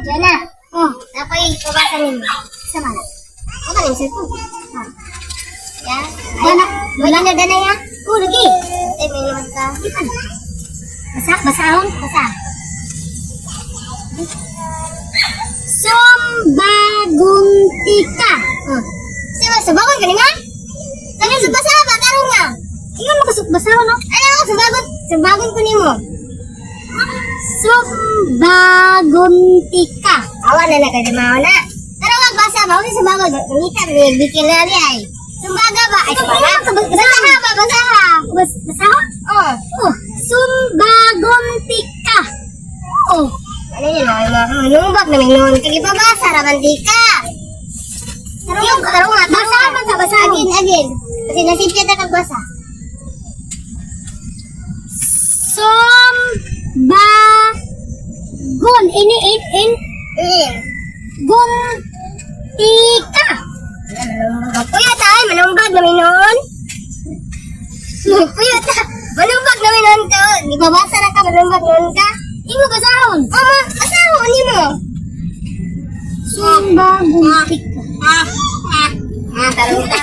Diyan. Oh, ako'y pabasa ninyo. Sa mana? Ako na yung cellphone. Ah. Ya. Dana, wala na dana ya. Oh, lagi. Ay, may naman ka. Basa, basahon, basa. Sumbaguntika. Oh. Siya, subagon ka nima? Kani subasa ba karon nga? Ingon mo ka basahon, no? Ano ako subagon? Subagon ko nimo. Sumbaguntika. Awa na na kay mao na. Pero wag basa ba, wag subagon. Ngita ni bikin na ni ay. Sumbaga ba? Ay, sumbaga. Basaha ba? Basaha. Basaha? Oh. Oh, sumbaguntika. Oh. Ano yun? Ay, manumbag na may noon. Kaya pabasa, ramantika. Tarong, tarong nga. Basa man sa basa. Again, again. Kasi nasipya ta kag basa. Sumbagon. Ini, in, in. In. Gun. Tika. Kuya tayo, manumbag na may noon. Kuya ta, manumbag na may noon ka. Di ba basa na ka, manumbag noon ka? Imo basahon. Ama, basahon nimo. Sumbagon tika. Ah, ah, tarong ta.